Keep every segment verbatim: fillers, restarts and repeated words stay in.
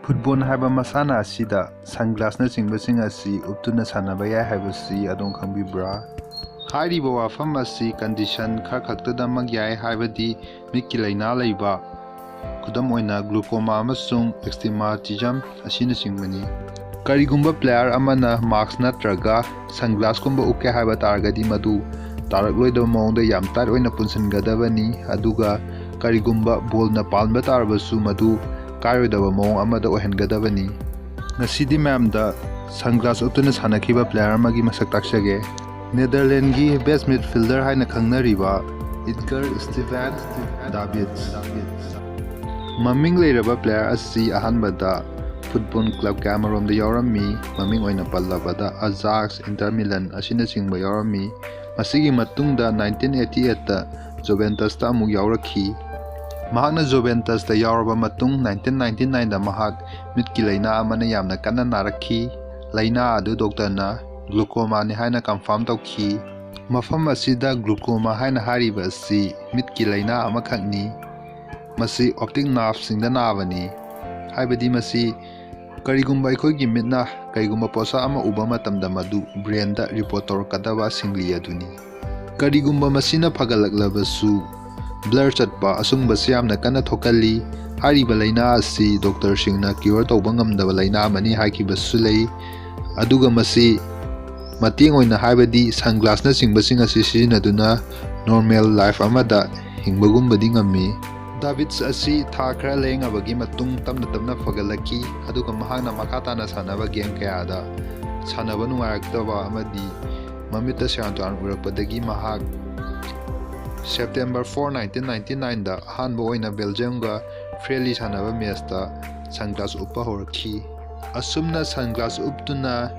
Football ꯍꯥꯏꯕ ꯃꯁꯥꯟꯅ ꯑꯁꯤꯗ ꯁꯟꯒ꯭ꯂꯥꯁꯅꯆꯤꯡꯕꯁꯤꯡ ꯑꯁꯤ ꯎꯞꯇꯨꯅ ꯁꯥꯟꯅꯕ ꯌꯥꯏ ꯍꯥꯏꯕꯁꯤ ꯑꯗꯣꯝ ꯈꯪꯕꯤꯕ꯭ꯔꯥ? ꯍꯥꯏꯔꯤꯕ ꯋꯥꯐꯝ ꯑꯁꯤ ꯀꯟꯗꯤꯁꯟ ꯈꯔ ꯈꯛꯇꯗꯃꯛ ꯌꯥꯏ, ꯍꯥꯏꯕꯗꯤ ꯃꯤꯠꯀꯤ ꯂꯥꯏꯅꯥ ꯂꯩꯕ, ꯈꯨꯗꯝ ꯑꯣꯏꯅ glaucoma ꯑꯃꯁꯨꯡ astigmatism ꯑꯁꯤꯅꯆꯤꯡꯕꯅꯤ꯫ ꯀꯔꯤꯒꯨꯝꯕ ꯄ꯭ꯂꯦꯌꯔ ꯑꯃꯅ ꯃꯥꯛꯁ ꯅꯠꯇ꯭ꯔꯒ ꯁꯟꯒ꯭ꯂꯥꯁꯀꯨꯝꯕ ꯎꯞꯀꯦ ꯍꯥꯏꯕ ꯇꯥꯔꯒꯗꯤ ꯃꯗꯨ ꯇꯥꯔꯛꯂꯣꯏꯗꯕ ꯃꯑꯣꯡꯗ ꯌꯥꯝ ꯇꯥꯏꯠ ꯑꯣꯏꯅ ꯄꯨꯟꯁꯤꯟꯒꯗꯕꯅꯤ, ꯑꯗꯨꯒ ꯀꯔꯤꯒꯨꯝꯕ ꯕꯣꯜꯅ ꯄꯥꯟꯕ ꯇꯥꯔꯕꯁꯨ ꯃꯗꯨ ꯀꯥꯏꯔꯣꯏꯗꯕ ꯃꯑꯣꯡ ꯑꯃꯗ ꯑꯣꯏꯍꯟꯒꯗꯕꯅꯤ꯫ ꯉꯁꯤꯗꯤ ꯃꯌꯥꯝꯗ ꯁꯟꯒ꯭ꯂꯥꯁ ꯎꯞꯇꯨꯅ ꯁꯥꯟꯅꯈꯤꯕ ꯄ꯭ꯂꯦꯌꯔ ꯑꯃꯒꯤ ꯃꯁꯛ ꯇꯥꯛꯆꯒꯦ꯫ ꯅꯦꯗꯔꯂꯦꯟꯒꯤ ꯕꯦꯁ ꯃꯤꯗꯐꯤꯜꯗꯔ ꯍꯥꯏꯅ ꯈꯪꯅꯔꯤꯕ ꯏꯗꯒꯔ ꯁ꯭ꯇꯤꯚꯦꯟ ꯗꯥꯕꯤꯠꯁ꯫ ꯃꯃꯤꯡ ꯂꯩꯔꯕ ꯄ꯭ꯂꯦꯌꯔ ꯑꯁꯤ ꯑꯍꯥꯟꯕꯗ ꯐꯨꯠꯕꯣꯜ ꯀ꯭ꯂꯕ ꯀꯌꯥꯃꯔꯣꯝꯗ ꯌꯥꯎꯔꯝꯃꯤ, ꯃꯃꯤꯡ ꯑꯣꯏꯅ ꯄꯜꯂꯕꯗ ꯑꯖꯥꯛꯁ, ꯏꯟꯇꯔ ꯃꯤꯂꯟ ꯑꯁꯤꯅꯆꯤꯡꯕ ꯌꯥꯎꯔꯝꯃꯤ꯫ ꯃꯁꯤꯒꯤ ꯃꯇꯨꯡꯗ ꯅꯥꯏꯟꯇꯤꯟ ꯑꯩꯠꯇꯤ ꯑꯩꯠꯇ ꯖꯨꯕꯦꯟꯇꯁꯇ ꯑꯃꯨꯛ ꯌꯥꯎꯔꯛꯈꯤ꯫ ꯃꯍꯥꯛꯅ ꯖꯨꯕꯦꯟꯇꯁꯇ ꯌꯥꯎꯔꯕ ꯃꯇꯨꯡ ꯅꯥꯏꯟꯇꯤꯟ ꯅꯥꯏꯟꯇꯤ ꯅꯥꯏꯟꯗ ꯃꯍꯥꯛ ꯃꯤꯠꯀꯤ ꯂꯥꯏꯅꯥ ꯑꯃꯅ ꯌꯥꯝꯅ ꯀꯟꯅ ꯅꯥꯔꯛꯈꯤ꯫ ꯂꯥꯏꯅꯥ ꯑꯗꯨ ꯗꯣꯛꯇꯔꯅ glaucomaꯅꯤ ꯍꯥꯏꯅ ꯀꯟꯐꯥꯔꯝ ꯇꯧꯈꯤ꯫ ꯃꯐꯝ ꯑꯁꯤꯗ glaucoma ꯍꯥꯏꯅ ꯍꯥꯏꯔꯤꯕ ꯑꯁꯤ ꯃꯤꯠꯀꯤ ꯂꯥꯏꯅꯥ ꯑꯃꯈꯛꯅꯤ꯫ ꯃꯁꯤ optic nerveꯁꯤꯡꯗ ꯅꯥꯕꯅꯤ, ꯍꯥꯏꯕꯗꯤ ꯃꯁꯤ ꯀꯔꯤꯒꯨꯝꯕ ꯑꯩꯈꯣꯏꯒꯤ ꯃꯤꯠꯅ ꯀꯔꯤꯒꯨꯝꯕ ꯄꯣꯠꯁꯛ ꯑꯃ ꯎꯕ ꯃꯇꯝꯗ ꯃꯗꯨ ꯕ꯭ꯔꯦꯟꯗ ꯔꯤꯄꯣꯔꯠ ꯇꯧꯔꯛꯀꯗꯕ ꯁꯤꯡꯂꯤ ꯑꯗꯨꯅꯤ꯫ ꯀꯔꯤꯒꯨꯝꯕ ꯃꯁꯤꯅ ꯐꯒꯠꯂꯛꯂꯕꯁꯨ, ꯕ꯭ꯂꯔ ꯆꯠꯄ ꯑꯁꯨꯝꯕꯁꯤ ꯌꯥꯝꯅ ꯀꯟꯅ ꯊꯣꯛꯀꯜꯂꯤ꯫ ꯍꯥꯏꯔꯤꯕ ꯂꯥꯏꯅꯥ ꯑꯁꯤ ꯗꯣꯛꯇꯔꯁꯤꯡꯅ ꯀ꯭ꯌꯣꯔ ꯇꯧꯕ ꯉꯝꯗꯕ ꯂꯥꯏꯅꯥ ꯑꯃꯅꯤ ꯍꯥꯏꯈꯤꯕꯁꯨ ꯂꯩ꯫ ꯑꯗꯨꯒ ꯃꯁꯤ ꯃꯇꯦꯡ ꯑꯣꯏꯅ, ꯍꯥꯏꯕꯗꯤ ꯁꯟꯒ꯭ꯂꯥꯁꯅꯆꯤꯡꯕꯁꯤꯡ ꯑꯁꯤ ꯁꯤꯖꯤꯟꯅꯗꯨꯅ ꯅꯣꯔꯃꯦꯜ ꯂꯥꯏꯐ ꯑꯃꯗ ꯍꯤꯡꯕꯒꯨꯝꯕꯗꯤ ꯉꯝꯃꯤ꯫ ꯗꯥꯕꯤꯠꯁ ꯑꯁꯤ ꯊꯥ ꯈꯔ ꯂꯥꯌꯦꯡꯉꯕꯒꯤ ꯃꯇꯨꯡ ꯇꯞꯅ ꯇꯞꯅ ꯐꯒꯠꯂꯛꯈꯤ, ꯑꯗꯨꯒ ꯃꯍꯥꯛꯅ ꯃꯈꯥ ꯇꯥꯅ ꯁꯥꯟꯅꯕ ꯒꯦꯝ ꯀꯌꯥꯗ ꯁꯥꯟꯅꯕ ꯅꯨꯡꯉꯥꯏꯔꯛꯇꯕ ꯑꯃꯗꯤ ꯃꯃꯤꯠꯇ ꯁꯦꯔꯥꯟ ꯇꯨꯔꯥꯟ ꯎꯔꯛꯄꯗꯒꯤ ꯃꯍꯥꯛ ꯁꯦꯞꯇꯦꯝꯕꯔ ꯐꯣꯔ, ꯅꯥꯏꯟꯇꯤꯟ ꯅꯥꯏꯟꯇꯤ ꯅꯥꯏꯟꯗ ꯑꯍꯥꯟꯕ ꯑꯣꯏꯅ ꯕꯦꯜꯖꯤꯌꯝꯒ ꯐ꯭ꯔꯦꯟꯂꯤ ꯁꯥꯟꯅꯕ ꯃꯦꯆꯇ ꯁꯟꯒ꯭ꯂꯥꯁ ꯎꯞꯄ ꯍꯧꯔꯛꯈꯤ꯫ ꯑꯁꯨꯝꯅ ꯁꯟꯒ꯭ꯂꯥꯁ ꯎꯞꯇꯨꯅ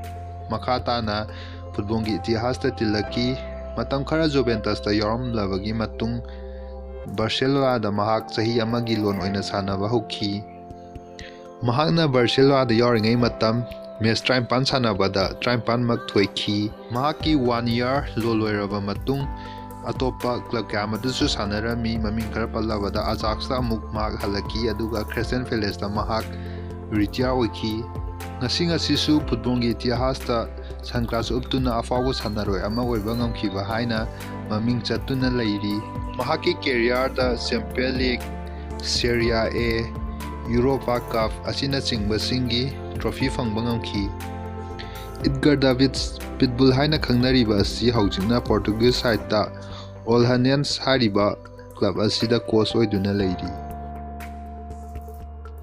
ꯃꯈꯥ ꯇꯥꯅ ꯐꯨꯠꯕꯣꯜꯒꯤ ꯏꯇꯤꯍꯥꯁꯇ ꯇꯤꯜꯂꯛꯈꯤ꯫ ꯃꯇꯝ ꯈꯔ ꯖꯨꯕꯦꯟꯇꯁꯇ ꯌꯥꯎꯔꯝꯂꯕꯒꯤ ꯃꯇꯨꯡ ꯕꯥꯔꯁꯦꯂꯣꯅꯥꯗ ꯃꯍꯥꯛ ꯆꯍꯤ ꯑꯃꯒꯤ ꯂꯣꯟ ꯑꯣꯏꯅ ꯁꯥꯟꯅꯕ ꯍꯧꯈꯤ꯫ ꯃꯍꯥꯛꯅ ꯕꯥꯔꯁꯦꯂꯣꯅꯥꯗ ꯌꯥꯎꯔꯤꯉꯩ ꯃꯇꯝ ꯃꯦꯆ ꯇꯔꯥꯅꯤꯄꯥꯟ ꯁꯥꯟꯅꯕꯗ ꯇꯔꯥꯅꯤꯄꯥꯟꯃꯛ ꯊꯣꯏꯈꯤ꯫ ꯃꯍꯥꯛꯀꯤ ꯋꯥꯟ ꯏꯌꯥꯔ ꯂꯣꯟ ꯂꯣꯏꯔꯕ ꯃꯇꯨꯡ ꯑꯇꯣꯞꯄ ꯀ꯭ꯂꯕ ꯀꯌꯥ ꯑꯃꯗꯁꯨ ꯁꯥꯟꯅꯔꯝꯃꯤ꯫ ꯃꯃꯤꯡ ꯈꯔ ꯄꯜꯂꯕꯗ ꯑꯖꯥꯛꯁꯇ ꯑꯃꯨꯛ ꯃꯍꯥꯛ ꯍꯜꯂꯛꯈꯤ, ꯑꯗꯨꯒ ꯈ꯭ꯔꯤꯁꯇꯦꯟ ꯄꯦꯂꯦꯁꯇ ꯃꯍꯥꯛ ꯔꯤꯇꯤꯌꯥꯔ ꯑꯣꯏꯈꯤ꯫ ꯉꯁꯤ ꯉꯁꯤꯁꯨ ꯐꯨꯠꯕꯣꯜꯒꯤ ꯏꯇꯤꯍꯥꯁꯇ ꯁꯟꯒ꯭ꯂꯥꯁ ꯎꯞꯇꯨꯅ ꯑꯐꯥꯎꯕ ꯁꯥꯟꯅꯔꯣꯏ ꯑꯃ ꯑꯣꯏꯕ ꯉꯝꯈꯤꯕ ꯍꯥꯏꯅ ꯃꯃꯤꯡ ꯆꯠꯇꯨꯅ ꯂꯩꯔꯤ꯫ ꯃꯍꯥꯛꯀꯤ ꯀꯦꯔꯤꯌꯔꯗ ꯆꯦꯝꯄꯤꯌꯟ ꯂꯤꯒ, ꯁꯦꯔꯤꯌꯥ ꯑꯦ, ꯌꯨꯔꯣꯄꯥ ꯀꯞ ꯑꯁꯤꯅꯆꯤꯡꯕꯁꯤꯡꯒꯤ ꯇ꯭ꯔꯣꯐꯤ ꯐꯪꯕ ꯉꯝꯈꯤ꯫ ꯏꯗꯒꯔ ꯗꯥꯕꯤꯠꯁ ꯄꯤꯠꯕꯨꯜ ꯍꯥꯏꯅ ꯈꯪꯅꯔꯤꯕ ꯑꯁꯤ ꯍꯧꯖꯤꯛꯅ ꯄꯣꯔꯇꯨꯒꯤꯖ ꯁꯥꯏꯠꯇ ꯑꯣꯜꯍꯅꯦꯟꯁ ꯍꯥꯏꯔꯤꯕ ꯀ꯭ꯂꯕ ꯑꯁꯤꯗ ꯀꯣꯆ ꯑꯣꯏꯗꯨꯅ ꯂꯩꯔꯤ꯫